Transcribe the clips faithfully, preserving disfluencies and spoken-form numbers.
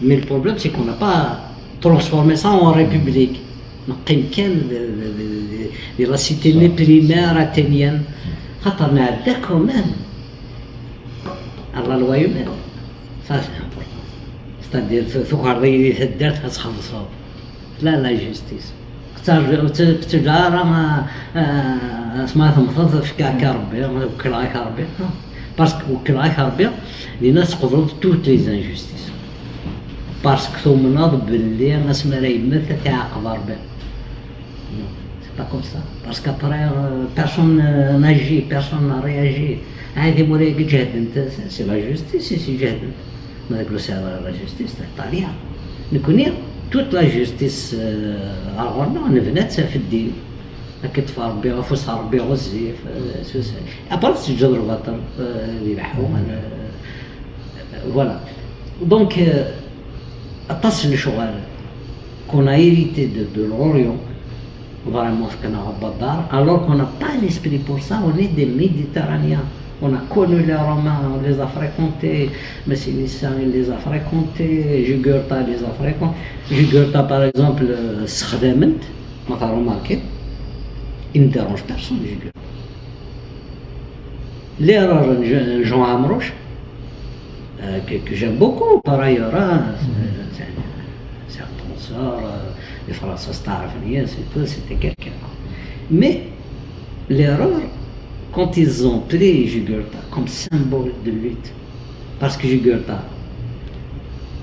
Mais le problème, c'est qu'on n'a pas transformé ça en république. Neqqim kan di, di, di, di, di la cité primaire athénienne. Xaṭer nɛedda quand même à la loi humaine. Ça, c'est important. C'est-à-dire, tu, tu gardes les dettes, ça se résout. Là, la justice. Tettǧar, tettǧar, ma, ma temmteḍ, fek-ak Rebbi, wekkleɣ-ak Rebbi. Parce que wekkleɣ-ak Rebbi, dinna tqebleḍ toutes les injustices. Parce que tumneḍ belli asmi ara yemmet, ad t-iɛaqeb Rebbi. Non, c'est pas comme ça. Parce qu'après, euh, personne euh, n'agit, personne n'a réagi. هذه مريقة جهدنت، c'est la justice, c'est جهدنت. Ma deg l'océan la justice, c'est Ṭṭalyan. Nekkni, toute la justice, euh, ɣer ɣur-neɣ, nebna-tt ɣef ddin. Ad k-iṭṭef Rebbi, afus n Rebbi ɣezzif, euh, s-, s-, après teǧǧeḍ lbaṭel, euh, di leḥḥu, euh, voilà. Donc, euh, aṭas n lecɣal qu'on a hérité de, de l'Orient, vraiment, fkan-aɣ abadar, alors qu'on n'a pas l'esprit pour ça, on est des Méditerranéens. On a connu les Romains, on les a fréquentés, Masinissa, il les a fréquentés, Jugurtha les a fréquentés. Jugurtha, par exemple, euh, ssexdamen-t, ma t'as remarqué, il ne dérange personne, Jugurtha. L'erreur de Jean, Jean Amrouche, euh, que, que j'aime beaucoup, par ailleurs, hein, c'est, c'est un, c'est un penseur, euh, les Français, c'est un, c'est tout, c'était quelqu'un. Mais l'erreur, quand ils ont pris Jugurtha comme symbole de lutte, parce que Jugurtha,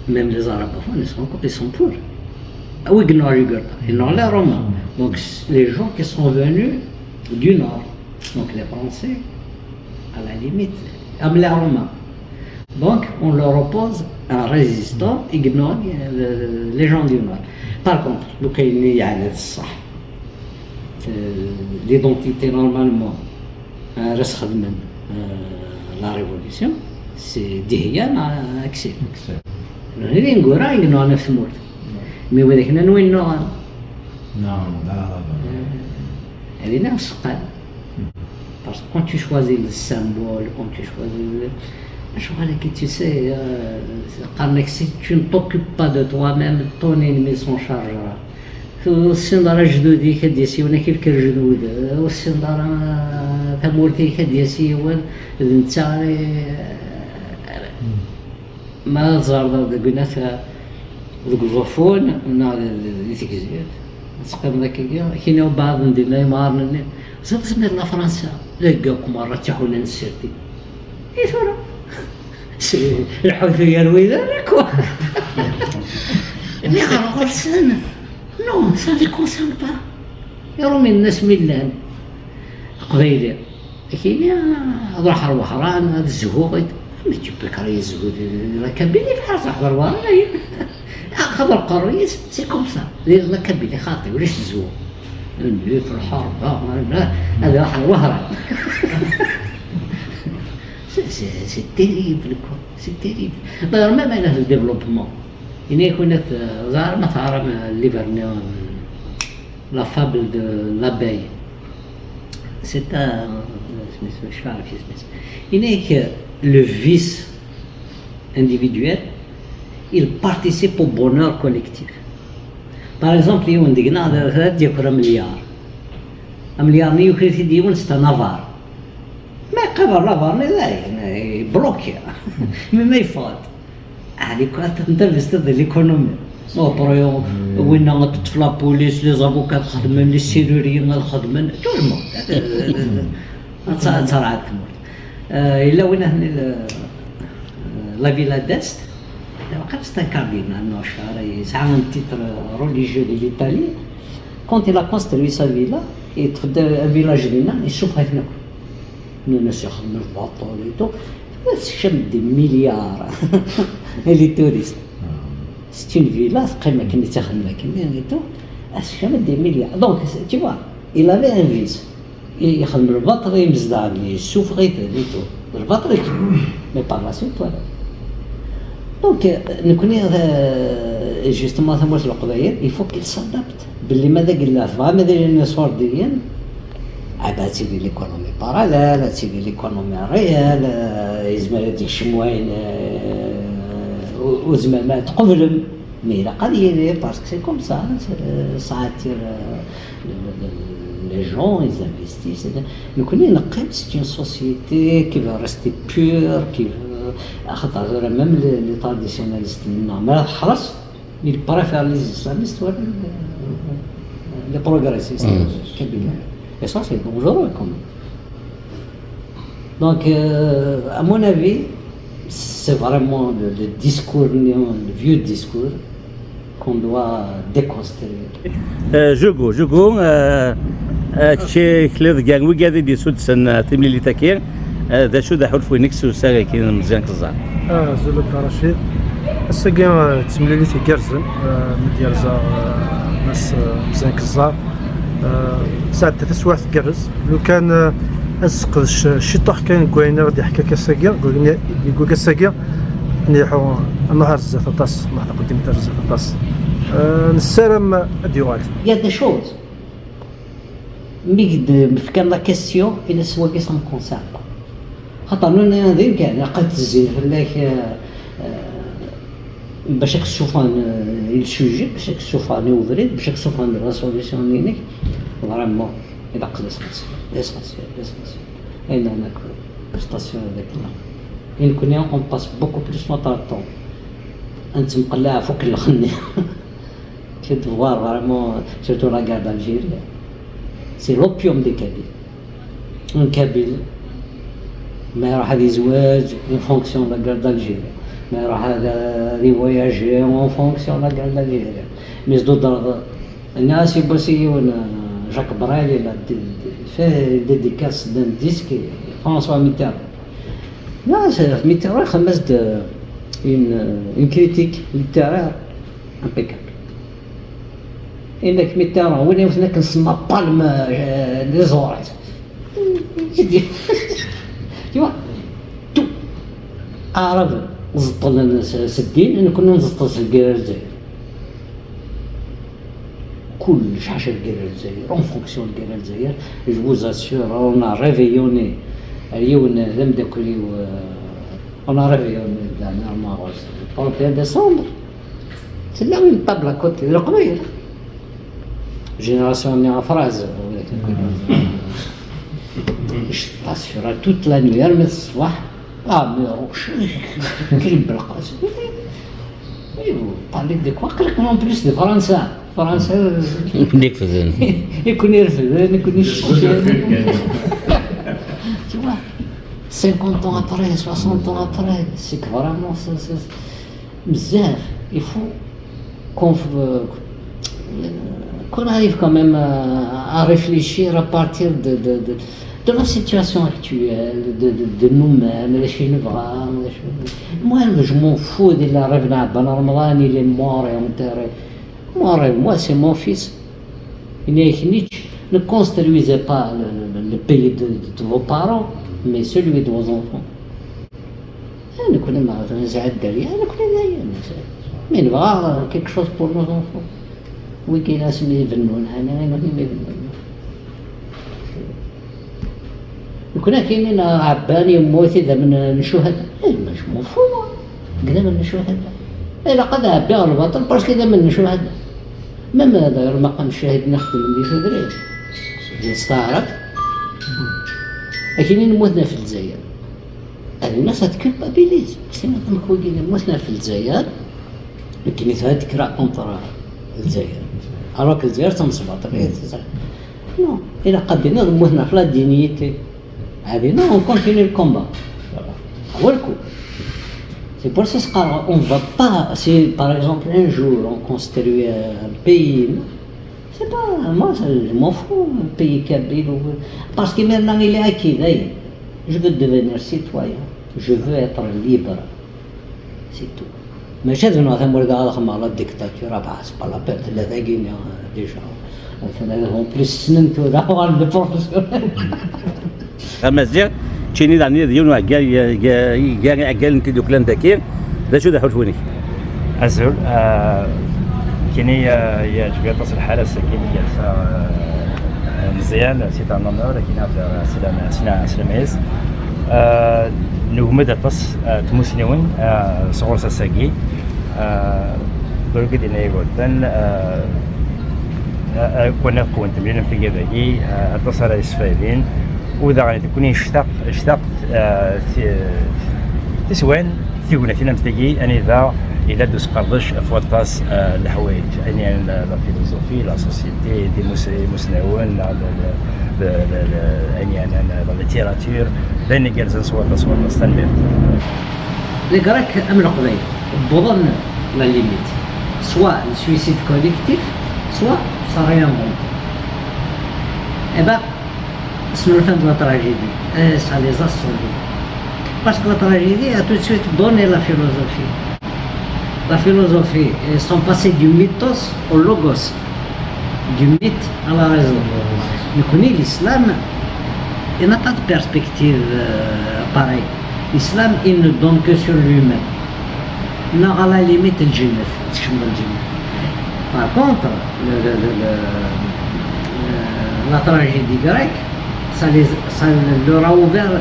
même les arabophones, ils sont, ils sont pour. Ah oui, ils n'ont Jugurtha, ils n'ont les Romains. Donc, les gens qui sont venus du nord, donc les Français, à la limite, comme les Romains. Donc, on leur oppose un résistant, ils gagnent, euh, les gens du nord. Par contre, le Kayni, il y a le sah. Euh, l'identité, normalement, euh, reste, euh, la révolution, c'est Dihya, euh, Axel. Axel. Nini ngura, il y en a neuf morts. Mais vous avez une, non, non, non, non. Elle est là, c'est pas. Parce que quand tu choisis le symbole, quand tu choisis le, je vois que tu sais, euh, c'est quand même, si tu ne t'occupes pas de toi-même, ton ennemi s'en chargera. Ur tessineḍ ara lejdud-ik ad d-yas yiwen ad k-ifk lejdud, ur tessineḍ ara tamurt-ik ad d-yas yiwen d netta ara. Ma teẓreḍ deg unafag, deg uẓeffun, neɣ di, di, di tegzirt, teqqimeḍ akkagi, kini ubeɛḍ n dinna imɣaren-nni, ẓriɣ tezmer la Fransa, deg akk merra d tiḥuna n tsertit. I tura? Lḥut gar widan akk. Nniɣ ɣer ɣur-sen, non, ça ne les concerne pas. Iṛumyen-nni asmi llan, Aqbayli. Akini, ad ruḥeɣ ɣer Wehran, ad zhuɣ. Mais tu peux pas zhu di la Kabylie, bɣiɣ ad ruḥeɣ ɣer Wehran, ayen. Axaṭer aqerruy-is, c'est comme ça. Di la Kabylie, xaṭi, ulac zhu. Lmut, lḥerba, ad ruḥeɣ ɣer Wehran. C'est, c'est, c'est terrible, quoi. C'est terrible. D'ailleurs, même avec le développement, il y a une, euh, زعما تعرف، euh, l'hiver, euh, la fable de l'abeille. C'est un, je me souviens, je sais pas, je me souviens. Il n'est que le vice individuel, il participe au bonheur collectif. Par exemple, yiwen deg-neɣ ad, ad yaker amelyaṛ. Amelyaṛ-nni yuker-it-id yiwen, c'est un avare. Ma yeqqim ɣer l'avare-nni, dayen, yebloki. Mais ma yeffeɣ-d. Ɛni kan tendavest de l'économie. Après, winna ad teṭṭef la police, les avocats ad xedmen, les serruriers ad xedmen, tout le monde. Ad, ad, ad, ad tt-, ad terɛed tmurt. Euh, yella win ahen-, le, euh, la Villa d'Este, c'est un cardinal, non, yesɛa un titre religieux de l'Italie. Quand il a construit sa villa, yeṭṭef-d village dinna, yessufeɣ-iten akk. Nnan-as ixeddem lbaṭel et tout. Tsekcem des milliards. Les touristes. C'est une villa, teqqim akken i tt-ixdem akken et tout. Tsekcem des milliards. Donc, c'est, tu vois, il avait un vice. Ixdem lbaṭel i yimezdaɣen, yessufeɣ-iten et tout. Lbaṭel i yexdem. Mais par la suite, voilà. Donc, euh, nekkni, euh, justement, tamurt n Leqbayel, il faut qu'il s'adapte. Belli ma d agellaf, bɣa ma d ayen iṣurdiyen, ah, bah, ad tili l'économie parallèle, ad tili l'économie réelle, euh, yezmer ad d-yekcem wayen, euh, Ur tzemrem ad tqeblem, mais ilaq ad yili, parce que c'est comme ça, ça attire euh, les gens, ils investissent. Nekkni neqqim, c'est une société qui veut rester pure, qui veut, axaṭer tura même les, les traditionnalistes, ma teḥreṣ, ils préfèrent les islamistes wala les progressistes kabyles. Et ça, c'est dangereux quand même. Donc, euh, à mon avis, c'est vraiment le, le discours, le vieux discours qu'on doit déconstruire. Jugo, Jugo, kečči tlid gar wigad i d-yessudsen timlilit-agi, d acu d aḥulfu-inek s ussaɣ-agi n Meẓyan Keẓẓar? Azul a Dda Racid. Ass-agi d timlilit igerrzen, mi d-yerza Mass Meẓyan Keẓẓar. Tesɛedda taswiɛt tgerrez. Lukan ad nesseqdec ciṭuḥ kan deg wayen ara d-iḥka ass-agi, deg wass-agi, ad nleḥḥu ad nruḥ ar zdat aṭas, ad nruḥ taqeddimt ar zdat aṭas. Nessaram ad d-yuɣal. Il y a des choses. Mi d-fkan la question, il est wagi ça me concerne pas. Xaṭer nuna din kan, ilaq ad tezzin fell-ak bac ad k-ssufɣen i le sujet, bac ad k-ssufɣen i ubrid, bac ad k-ssufɣen la solution-inek. Vraiment, ilaq l'essentiel, l'essentiel, l'essentiel. Ayen akk station d akken. Et nekkni on passe beaucoup plus notre temps ad nettemqellaɛ ɣef ukellex-nni que de voir vraiment, surtout la guerre d'Algérie. C'est l'opium des Kabyles. Un Kabyle, ma iruḥ ad yezweǧ en fonction de la guerre d'Algérie, ma iruḥ ad ad voyager en fonction de la guerre d'Algérie. Mais s d-udreḍ nniɣ-as iwwas-i yiwen Jacques Brel, il a fait une dédicace d'un disque, François Mitterrand. Nniɣ-as Mitterrand ixdem-as-d une, une critique littéraire impeccable. Yenna-k Mitterrand, win iwten akken s napalm, euh, les oreilles. Tu vois, tout. Aɛraben ẓeṭṭlen s, s ddin, nekkni nẓeṭṭel s lgirra n Lezzayer. Kullec ḥaca lgirra n Lezzayer, en fonction lgirra n Lezzayer. Je vous assure, on a réveillonné ar yiwen d ameddakel-iw, euh, on a réveillonné le dernièrement, trente et un décembre. Tella une table à côté, d Leqbayel. Génération-nni ɣef Raɛzeb, widak akk. Icṭa ccfer toute la nuit, armi d ṣṣbeḥ. Ah, mais Rocher, quel belqas. Oui, vous parlez de quoi? Aql-iken en plus de Fransa. Fransa. Nekfden. I ken-irefden, i ken-iccucen. Tu vois, cinquante ans après, soixante ans après, c'est que vraiment, ça, ça, Bezzaf, il faut qu'on euh, qu'on arrive quand même à, à réfléchir à partir de, de, de, de la situation actuelle, de, de, de nous-mêmes, les Chinois, moi je m'en fous de la rêve de Ramadan, il est mort et enterré. Mon rêve, moi c'est mon fils. Il n'y a ne construisez pas le, le, le pays de, de vos parents, mais celui de vos enfants. Ah, nekkni ma nesɛa dderya, nekkni d aya. Mais nebɣa quelque chose pour nos enfants. Wigi asmi ibennun, ɛni i nekkni mi ibennun. Nekkni akin i neɛban yemmut idammen n ccuhada. Eh, ma je m'en fous, moi. Deg idammen n ccuhada. Ilaq ad ɛebbiɣ lbaṭel parce que idammen n ccuhada. Même d'ailleurs maqam ccahid-nni xeddmen di tudrin. Di Staɛrab. Akin i nemmuten ɣef Lezzayer. Ad yenna ça te culpabilise. Parce que amek wigi llan mmuten ɣef Lezzayer, nekkni tura d kra contre Lezzayer. Alors que Lezzayer d tamesbaṭlit. Non, ilaq ad d-tiniḍ mmuten ɣef la dignité. Ad yenna on continue le combat. Voilà. C'est pour ça que on va pas, si par exemple un jour on construit un pays, non, c'est pas, moi, ça, je m'en fous, un pays kabyle. Ou... Parce que maintenant, il est acquis, d'ailleurs. Je veux devenir citoyen. Je veux être libre. C'est tout. Maca d nɣa tamurt ad xedmeɣ la dictature, ah bah, c'est pas la peine, tella tagi déjà. En plus, ssnen tura, uɣalen d professionnel. A Maziɣ, keččini daɣen d yiwen uɛeggal gar iɛeggalen n tiddukla n dagi, d acu d aḥulfu-inek? Azul, kini yeɛjeb-iyi aṭas lḥal ass-agi mi yersa Meẓyan, c'est un honneur, kini ɣef Sina Sina Sina Maïs. Ah, nugem-d aṭas, ah, n tmusniwin, ah, sɣur-s ass-agi. Ah, ḍurk i d-yenna Igerdan, ah, ah, akk-nni qwent mlilen am tigad-agi, ah, aṭas ara yesfaydin. U daɣen, nekkni nectaq, nectaq, ah, ti-, tiswan, tignatin am tigi, anida yella-d usqerdec ɣef waṭas, ah, n leḥwayeǧ, ayen yeɛnan la, la philosophie, la société, d imus-, imusnawen, la, la, la, la, la, la, ayen yeɛnan la littérature, d ayen igerrzen s waṭas, s waṭas. Tanemmirt. Les Grecs am Leqbayel, wwḍen la limite, soit le suicide collectif, soit ça réinvente. Eh ben, c'est une fin de la tragédie. Et ça les a sauvés. Parce que la tragédie a tout de suite donné la philosophie. La philosophie, ils sont passés du mythos au logos, du mythe à la raison. Nekkni, l'islam, il n'a pas de perspective, euh, pareille. L'islam, il ne donne que sur lui-même. Neɣ à la limite, lǧennet, tekcem ɣer lǧennet. Par contre, le, le, le, le, euh, la tragédie grecque, ça, les, ça leur a ouvert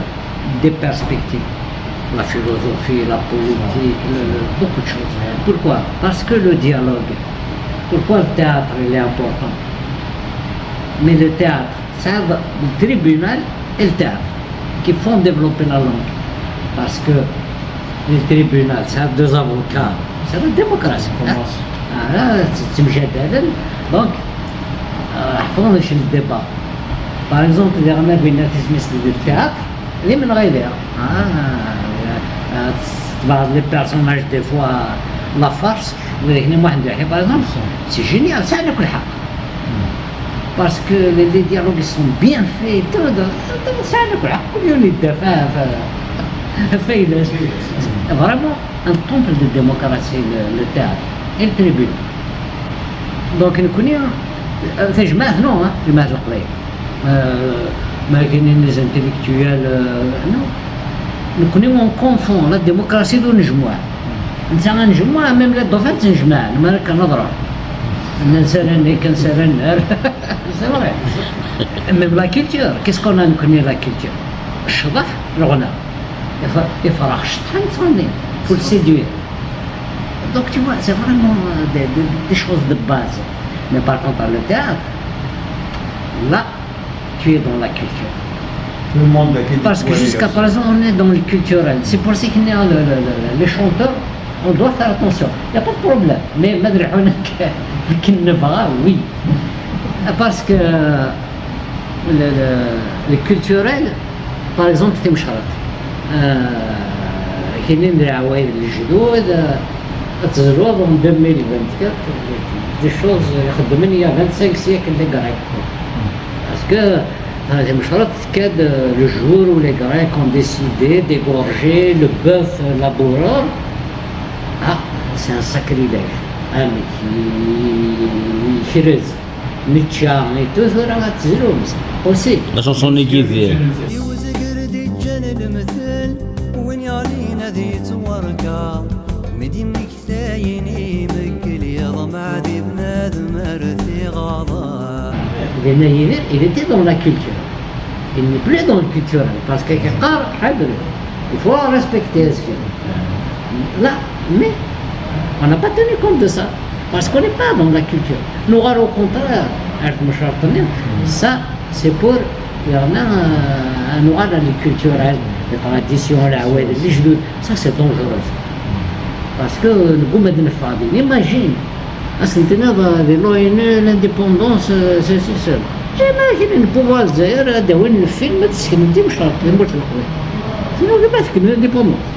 des perspectives. La philosophie, la politique, le, le, beaucoup de choses. Pourquoi ? Parce que le dialogue. Pourquoi le théâtre, il est important ? Mais le théâtre, c'est le tribunal et le théâtre qui font développer la langue. Parce que le tribunal, c'est deux avocats, c'est la démocratie, hein. Ah, c'est, c'est, donc, euh, ḥfḍen le débat. Par exemple, dernier, le théâtre, les menraider. Ah, euh, euh, les personnages, des fois, la farce, par exemple, c'est génial, ça, le coup. Parce que les, les dialogues sont bien faits et tout, donc, ça, le coup, il y a une idée, fait, fait, fait, vraiment, un temple de démocratie, le, le théâtre et le tribune. Donc, nous connaissons, c'est جماعة, non, hein, جماعة القبايل. Euh, mais les intellectuels, euh, non. Nous connaissons, on confond la démocratie de نجموع. نتا نجموع، même les dauphins نجمع، ما كان نظرة. نسال كان سال. C'est vrai. Même la culture, qu'est-ce qu'on a, nous connaissons la culture. الشطح، الغناء. يف-، يفرح الشطح نتغني. Pour le séduire. Donc, tu vois, c'est vraiment, euh, des, des, des choses de base. Mais par contre, le théâtre, là, tu es dans la culture. Tout le monde a été. Parce que jusqu'à présent, on est dans le culturel. C'est pour ça qu'il y a le, le, le, les chanteurs, on doit faire attention. Il n'y a pas de problème. Mais ما نريحونا كي نبغى, oui. Parce que le, le, le culturel, par exemple, timecrats. آه، كاينين العوايد الجدد، آه، تزلوض en deux mille vingt-quatre, des choses يخدمن il y a vingt-cinq siècles les Grecs. Parce que هذه مشرط كاد, euh, le jour où les Grecs ont décidé d'égorger le bœuf laboureur, ah, c'est un sacrilège. Ah, mais qui, qui creuse. Nečča, et tout, tura ad tezrum aussi. La chanson n Yidir. I uzger d-iǧǧan lemtel, win yeɣlin ad yettwarka, mi d-immektayen imekkel, yeḍmeɛ di bnadem ar tiɣaḍa. Dinna Yidir, il était dans la culture. Il n'est plus dans le culturel, parce que car, il faut respecter ce que. Là, mais on n'a pas tenu compte de ça, parce qu'on n'est pas dans la culture. Nous, au contraire, ça, c'est pour, euh, nous, le culturel, les traditions, les, les, ça, c'est dangereux. Parce que nous, imagine, Ass n tniḍ, euh, di l'ONU, l'indépendance, euh, c'est, c'est, c'est. Jamais kien n pouvoir Lezzayer ad d-awin lfilm ad t-seknen timecreḍt, tamurt n Leqbayel. Sinon, ma tekna l'indépendance.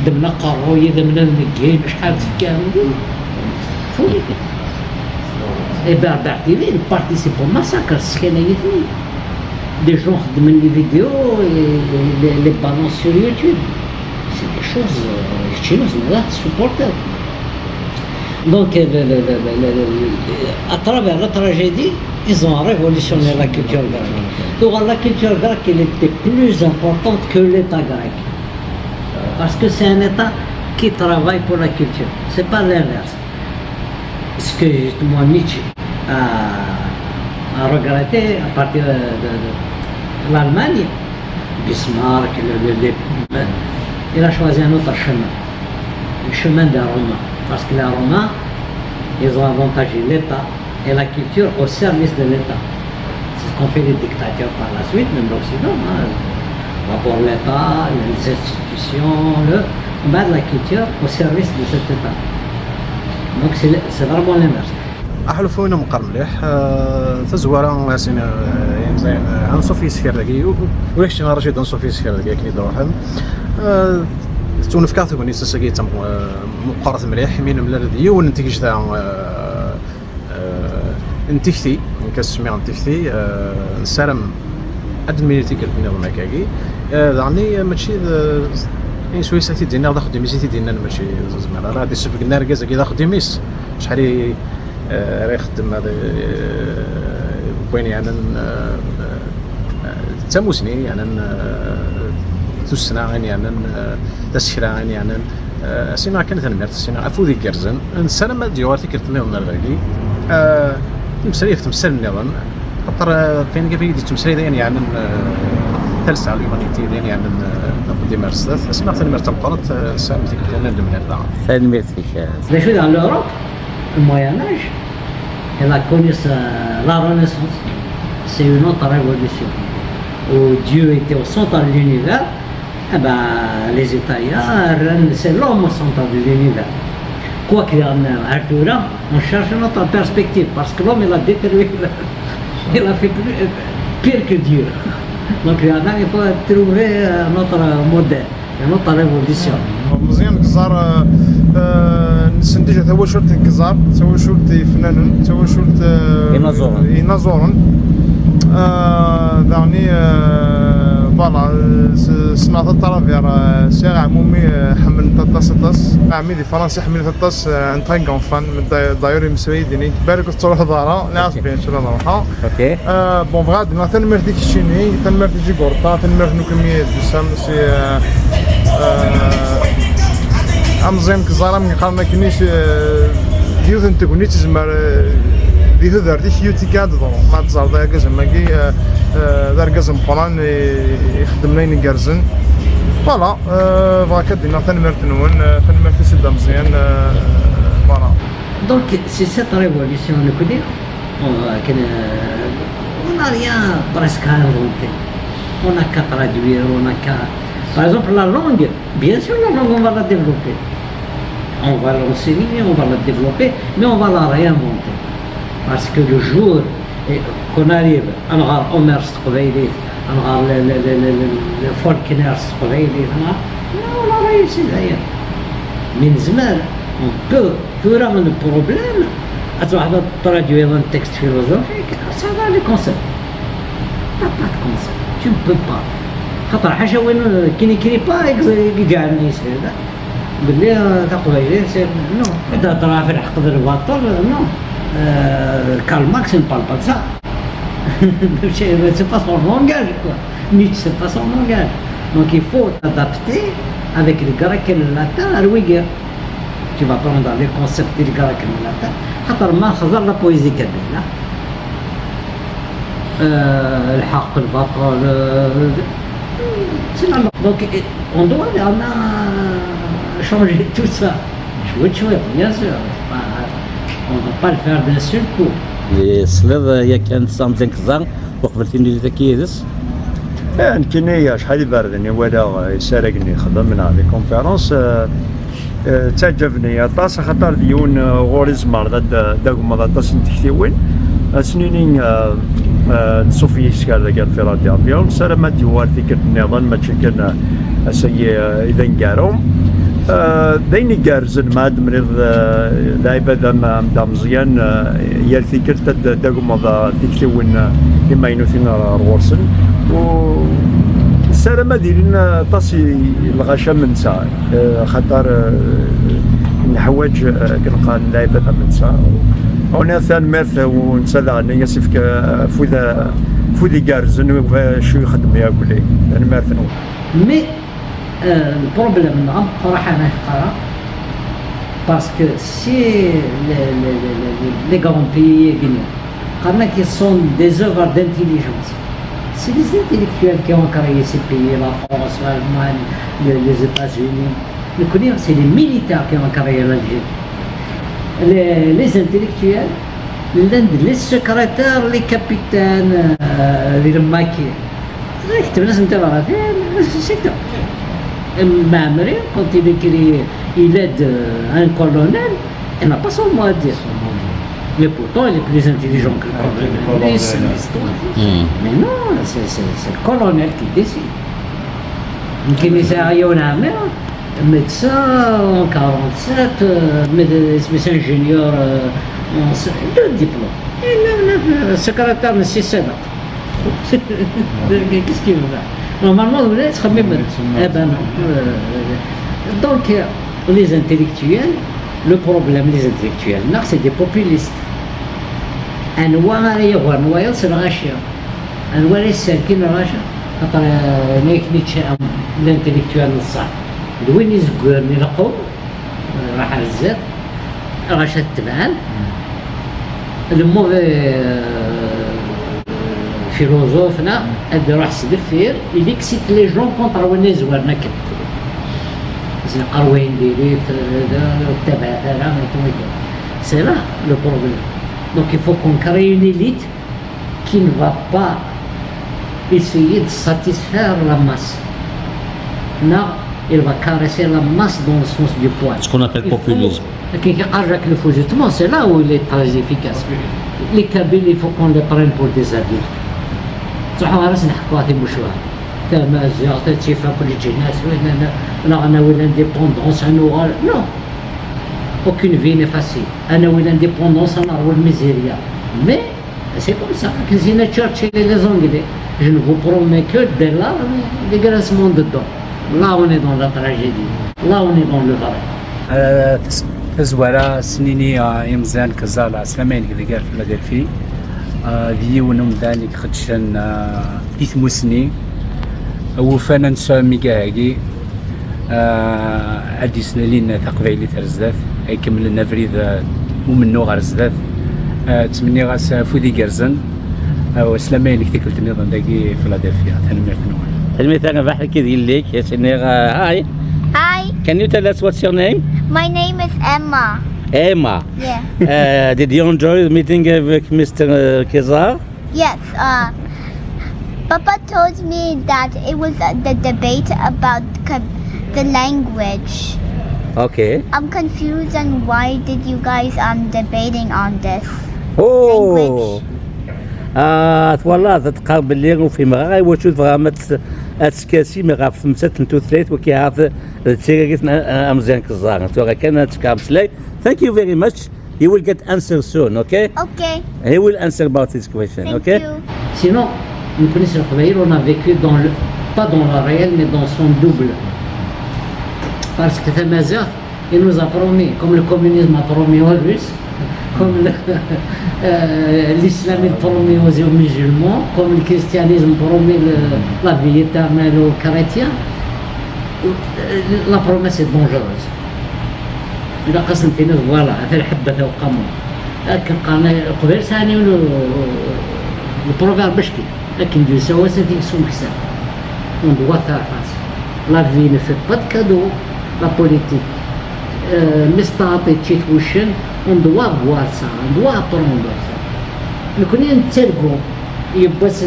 Ddmen aqerruy, idammen ad neggin, acḥal tefkam. Folie. Et Bernard David, il participe au massacre, sseknan-iten. Des gens xeddmen les vidéos et les, les balancent sur YouTube. C'est des choses, euh, keččini ur tezmireḍ ad supporter. Donc, euh, le, le, à travers la tragédie, ils ont révolutionné la culture grecque. Donc, la culture grecque, elle était plus importante que l'État grec. Parce que c'est un État qui travaille pour la culture. C'est pas l'inverse. Ce que justement Nietzsche a, a regretté à partir de, de l'Allemagne, Bismarck, le, le, les, il a choisi un autre chemin, le chemin des Romains, parce que les Romains, ils ont avantagé l'État et la culture au service de l'État. C'est ce qu'ont fait les dictateurs par la suite, même l'Occident, hein. D'abord l'État, les institutions, le, on met la culture au service de cet État. Donc c'est vraiment l'inverse. Aḥulfu-inu meqqar mliḥ. Tazwara, asin, anṣuf yes-k ar dagi, ulac tin ara anṣuf yes-k ar dagi akken i d-ruḥen. Tettwnefk-aɣ tegnit ass-agi d tameqqrant mliḥ, imi nemlal d yiwen n tigejda n tikti, nekk ad s-semmiɣ n tikti. Nessaram ad d-nini tikkelt nniḍen akkagi. Daɣen mačči d ayen swayes ad t-id-iniɣ, d axeddim-is i t-id-yennan, mačči ur zmireɣ ara ad d-issebgen argaz-agi d axeddim-is. Acḥal i ara ixeddem ad wayen yeɛnan d tamusni, yeɛnan tussna, ayen yeɛnan tasekla, ayen yeɛnan. As-iniɣ kan tanemmirt, as-iniɣ afud igerrzen. Nessaram ad d-yuɣal tikkelt nniḍen ar dagi. Nemmeslay ɣef temsal nniḍen, xaṭer ayen i d-yettmeslay d ayen yeɛnan talsa, l'humanité, d ayen yeɛnan aqeddim ar sdat. As-iniɣ tanemmirt tameqqrant, nessaram tikkelt ad nemlal daɣen. Tanemmirt-ik. D acu daɣen l'Europe, le Moyen Âge, elle a connu sa- la Renaissance. C'est une autre révolution. Où Dieu était au centre de l'univers, eh ben, les Italiens, c'est l'homme au centre de l'univers. Quoi qu'il en soit, on cherche une autre perspective, parce que l'homme, il a détruit, il a fait plus, pire que Dieu. Donc, il faut trouver un autre modèle, une autre révolution. Meẓyan Gẓar, nessendij tawacult n Gẓar, tawacult n yifnanen, tawacult n inaẓuren. Daɣen, voilà, ssneɣ-t à travers, sɛiɣ ɛmumi ḥemmlen-t aṭas, aṭas. Ɛemmi di Fransa ḥemmlen-t aṭas, un très grand fan. D'ailleurs, imeslay-d ini, balak ur tettruḥuḍ ara. Nniɣ-as bien sûr ad ruḥeɣ. Bon, bɣiɣ ad d-iniɣ tanemmirt i keččini, tanemmirt i Jigurṭa, tanemmirt i nekkni d-tusam si Ameẓyan Gẓar, am yeqqaren akkenni, d yiwet n tegnit izmer di tudert-ik, yiwet tikkelt ad d-teḍru. Ma teẓreḍ argaz am wagi, d argaz ameqqran, ixeddem ayen igerrzen. Voilà, bɣiɣ ad d-iniɣ tanemmirt-nwen, tanemmirt i Sidna Meẓyan. Voilà. Donc, c'est cette révolution, nekkni, on n'a rien presque à inventer. On n'a qu'à traduire, on n'a qu'à. Par exemple, la langue, bien sûr, la langue, on va la développer. On va l'enseigner, on va la développer, mais on va la réinventer. Parce que le jour qu'on arrive à nɣer Homère s teqbaylit, à nɣer le Faulkner s teqbaylit, on a réussi d'ailleurs. Mais nezmer, on peut. Tura le problème, ad truḥeḍ ad traduiḍ un texte philosophique, ça va, les concepts. T'as pas de concept, tu ne peux pas. Xaṭer ḥaca win qui n'écrit pas, i iǧeɛlen yeshel belli taqbaylit, non. Ad thedreḍ ɣef lḥeqq d lbaṭel, non. Karl Marx ne parle pas de ça. C'est pas son langage, quoi. Nietzsche, c'est pas son langage. Donc il faut t'adapter avec le grec et le latin à Wigger. Tu vas prendre les concepts du grec et le latin. Xaṭer ma xḍer la poésie kabyle, lḥeqq, lbaṭel, c'est la langue. Donc on doit changer tout ça. Cwiṭ cwiṭ, bien sûr. On va pas le faire d'un seul coup. Tesliḍ yakan s Amẓyan Gẓar uqbel timlilit-agi yid-s? Eh, nekkini acḥal iberden i walaɣ isaragen yexdem neɣ les conférences, eh, eh, ttaǧaben-iyi aṭas, axaṭer d yiwen, eh, ɣur-i tzemreḍ ad d-tagmeḍ aṭas n tektiwin. Ad s-nini, eh, eh, nṣuf yis-k ar dagi ar Philadelphia, nessaram ad d-yuɣal tikkelt nniḍen, mačči kan, eh, ass-agi, eh, i d aneggaru. Eh, d ayen igerrzen ma ad d-temliḍ, eh, lɛibad am, am Dda Meẓyan, eh, yal tikkelt ad d-tagmeḍ, eh, tiktiwin, eh, timaynutin ar, ar ɣur-sen. U nessaram ad ilin, eh, aṭas i lɣaci am netta, eh, xaṭer, eh, neḥwaǧ, eh, akken qqaren lɛibad am netta. Ɣur-neɣ tanemmirt, eh, u netta daɣen i as-ifk, eh, afud, eh, afud igerrzen i wacu ixeddem yakk. Tanemmirt-nwen. Mais, euh, le problème, nɣa meqqar aḥana qqareɣ, parce que si les, les, les, les, les grands pays qqaren-ak, ils sont des œuvres d'intelligence. C'est les intellectuels qui ont créé ces pays, la France, l'Allemagne, les, les États-Unis. Nekkni, c'est les militaires qui ont créé l'Algérie. Les, les intellectuels, les, les secrétaires, les capitaines, euh, les maquis. Ɣer ketben-asen tibratin, c'est tout. Maɛmeri, quand il écrit, il aide, euh, un colonel, il n'a pas son mot à dire. Mais pourtant, il est plus intelligent que le colonel. Mais c'est l'histoire. Mais non, c'est, c'est, c'est le colonel qui décide. Nekkini sɛiɣ yiwen ɛemmi, médecin en quarante-sept, euh, méde-, isem-is ingénieur, euh, en s-, deux diplômes. Et le, le, le secrétaire n six sept. Qu'est-ce qu'il veut? Normalement, vous voulez se remettre. Eh ben non. Euh, donc, euh, les intellectuels, le problème, les intellectuels, non, c'est des populistes. Anwa ara yagren wayeḍ s lɣaci? Anwa ara yesserkin lɣaci? Xaṭer, euh, nekni l'intellectuel n ṣṣeḥ d win izegren i lqum, euh, raḥ ar zdat, lɣaci ad t-tebɛen. Le mauvais, euh, philosophe, là, ad iruḥ s deffir, il excite les gens contre win izwaren akken. Yeqqar wayen diri-t, euh, ur ttabaɛet ara, et tout, et tout. C'est là le problème. Donc il faut qu'on crée une élite qui ne va pas essayer de satisfaire la masse. Non, il va caresser la masse dans le sens du poil. Ce qu'on appelle populisme. Qui, qui, c'est là où il est très efficace. Les Kabyles, il faut qu'on les prenne pour des adultes. صح، غير نحكوا في مشوار. تمازيغ، تاتشيفا، كل جناس، وين أنا، أنا، أنا وين l'indépendance، أنا وغير. Non. Aucune vie n'est facile. أنا وين l'indépendance، أنا أروي الميزيريا. Mais c'est comme ça. كنزينا تشرشل et les Anglais. Je ne vous promets que des larmes, des grincements de dents. Là, on est dans la tragédie. Là, on est dans le vrai. Euh, taz-, tazwara, snini, euh, imezan kẓala slamayen deg gar Philadelphie. Euh, d yiwen umdan i ixeddcen, euh, di tmusni. Wufan ad nesɛu amiga-agi. Ah, ad d-yeslalin taqbaylit ar zdat, ad ikemmlen abrid, ah, umennuɣ ar zdat. Ah, ttmenniɣ-as afud igerrzen, ah, s lamayen deg tikkelt nniḍen dagi Philadelphia. Tanemmirt-nwen. Tanemmirt a Rabaḥ, akken d yelli-k, ad s-iniɣ, ah, hi. Hi. Can you tell us what's your name? My name is Emma. Emma. Yeah. Uh, did you enjoy the meeting with Mister Kezar? Yes, uh, Papa told me that it was, uh, the debate about co-, the language. Okay. I'm confused on why did you guys, um, debating on this language. Ah, twalaḍ, ad teqqar belli ur fhimeɣ ara i wacu tebɣam ad t-, ad teskasim ɣef temsalt n tutlayt, wagi ahat d tiririt n, n, ameẓyan Keẓẓar. Tura kan ad tefk ameslay. Thank you very much. He will get answer soon, okay? Okay. He will answer about this question, okay? Thank you. Sinon, nekkni s Leqbayel, on a vécu dans le, pas dans la réelle, mais dans son double. Parce que tamaziɣt, il nous a promis, comme le communisme a promis aux Russes, comme le, euh, l'islam il promet aux musulmans, comme le christianisme promet le, la vie éternelle aux chrétiens, euh, la promesse est dangereuse. Ilaq ad sen-tiniḍ, voilà, ata lḥebba tawqamut. Akken qqaren, Leqbayel sɛan yiwen u-, le proverbe acki, akken d-yusa wass ad t-yeksum ksan. On doit faire face. La vie ne fait pas de cadeaux, la politique. Euh, mi s-tɛeṭṭi tečč-it wuccen, on doit voir ça, on doit apprendre ça. Nekkni nettargu, yiwwas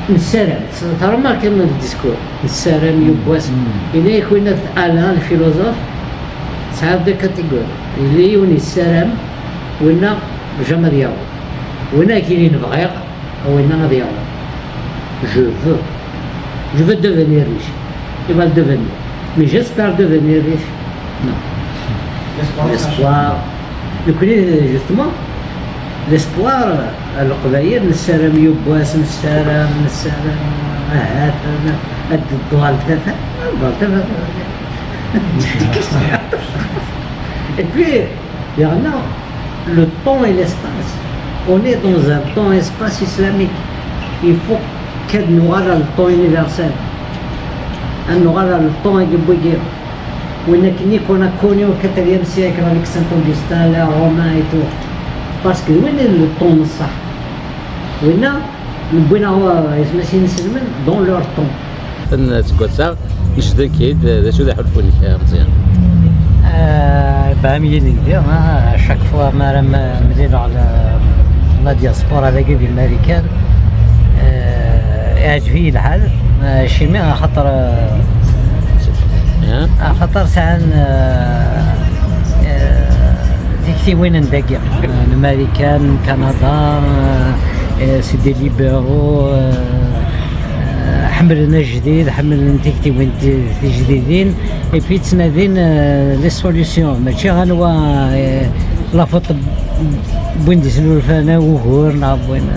nessaram, terremark am le discours, nessaram yiwwas. Yenna-yak winna Alain, le philosophe, tesɛa deux catégories. Yella yiwen yessaram, winna jamais ad yaweḍ. Winna ad yini bɣiɣ, winna ad yaweḍ. Je veux. Je veux devenir riche. Il va le devenir. Mais j'espère devenir riche. Non. L'espoir. Nekkni, justement, l'espoir, euh, Leqbayel, nessaram yiwwas, nessaram, nessaram, ahat, ad d-tḍal tafat, ad d-tḍal tafat. Et puis, il y en a le temps et l'espace. On est dans un temps-espace islamique. Il faut qu'ad nuɣal ɣer le temps universel. Ad nuɣal ɣer le temps-agi n wigi. Win akken i qu'on a connu au quatrième siècle avec Saint Augustin, les Romains et tout. Parce que winna le temps n ṣṣeḥ. Winna, Wwin-aɣ, eh, isem-is inselmen dans leur temps. Ten seg wass-a, necden-k-id, d acu d aḥulfu-nnek, a Meẓyan? Bɛam yilindi, à chaque fois mi ara mlileɣ la diaspora dagi di Marikan, iɛǧeb-iyi lḥal, acimi axaṭer axaṭer sɛan tiktiwin n dagi, n Marikan, Kanada, c'est des libéraux, ḥemmlen ajdid, ḥemmlen tiktiwin tijdidin, et puis ttnadin les solutions, mačči anwa la faute n win d-isnulfan ugur neɣ n win,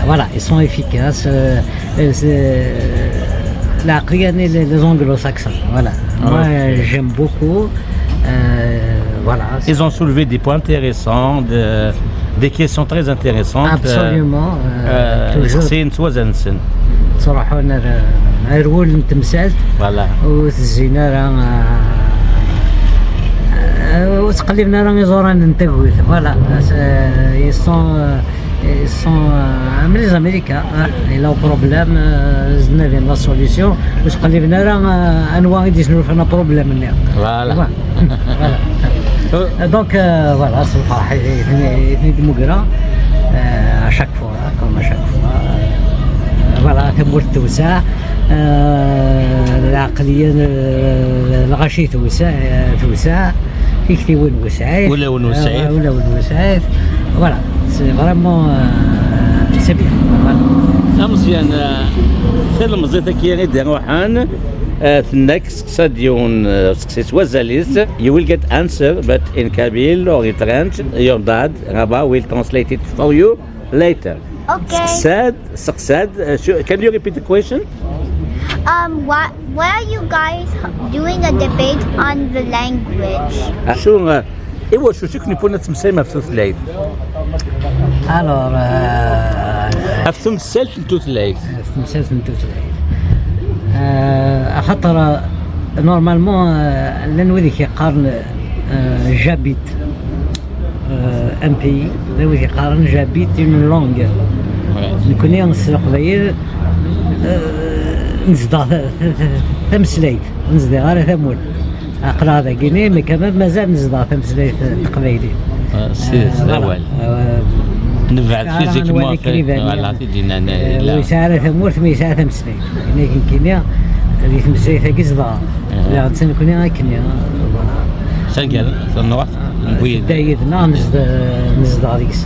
voilà, ils sont efficaces. Lɛeqliya n les anglo-saxons, voilà. Moi, j'aime beaucoup. Voilà. Ils ont soulevé des points intéressants, de, des questions très intéressantes. Absolument. Iseqsiyen ttwazan-nsen. Ttruḥun ar wul n temsalt. Voilà. Ur tezzin ara, ur ttqelliben ara iẓuran n tagut. Voilà. Ils sont, ils sont, am les Américains, il a un problème, ttnadin la solution, ur ttqelliben ara anwa i d-isnulfan problème-nni. Voilà. Donc, voilà, s lferḥ i ten-id-mugreɣ, à chaque fois, comme à chaque fois. Voilà, tamurt tewseɛ, lɛeqliya, lɣaci tewseɛ, tewseɛ, tiktiwin wesɛit. Ulawen wesɛit. Ulawen wesɛit. Voilà, c'est vraiment, c'est bien. Voilà. Ameẓyan, talemẓit-agi i d-iruḥen, tenna-k, seqsa-d yiwen, seqsi s wazal-is, you will get answer, but in Kabyle or in French, your dad, Rabah, will translate it for you later. Okay. Seqsa-d, seqsa-d, can you repeat the question? Um, why, why are you guys doing a debate on the language? Acu, iwacu i ken-yewwin ad temmeslayem ɣef tutlayt? Alors, ɣef temsalt n tutlayt. Ɣef temsalt n tutlayt. Axaṭer, normalement, llan wid i k-yeqqaren, j'habite un pays, llan wid i k-yeqqaren j'habite une langue. Nekkni s Leqbayel nezdeɣ tameslayt, ur nezdiɣ ara tamurt. Aql-aɣ dagini, mais quand même mazal nezdeɣ tameslayt n teqbaylit. S tidet, d awal. Nebɛed physiquement ɣef wayen i d-yennan. Ur yesɛi ara tamurt, ma yesɛa tameslayt. Akken nekkini, di tmeslayt-agi zedɣeɣ. Diɣ d nekkni akken. Taggara, tanɣaṭ. Tedda yid-neɣ, nezdeɣ deg-s.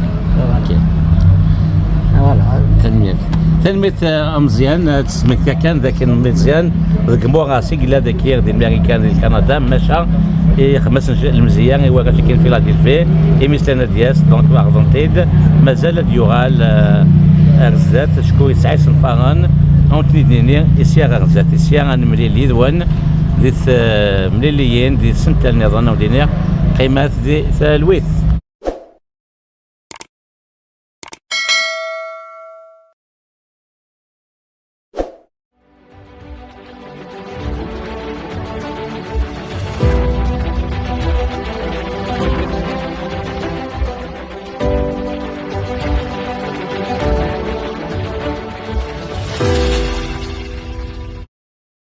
Tanemmirt. Tanemmirt a Meẓyan, ad tesmekta kan d akken Meẓyan deg imuras i yella dagi di Marikan, di Kanada, maca ixemmem-asen lemzeyya i warrac-agi n Philadelphie, imi slan ad d-yas, donc ɛerḍen-t-id, mazal ad d-yuɣal ar zdat, acku yesɛa isenfaren, ad wen-ten-id-nini, i sya ɣer zdat, i sya ad nemlil yid-wen di temliliyin, di tsental nniḍen, ad wen-d-iniɣ, qqimet di talwit.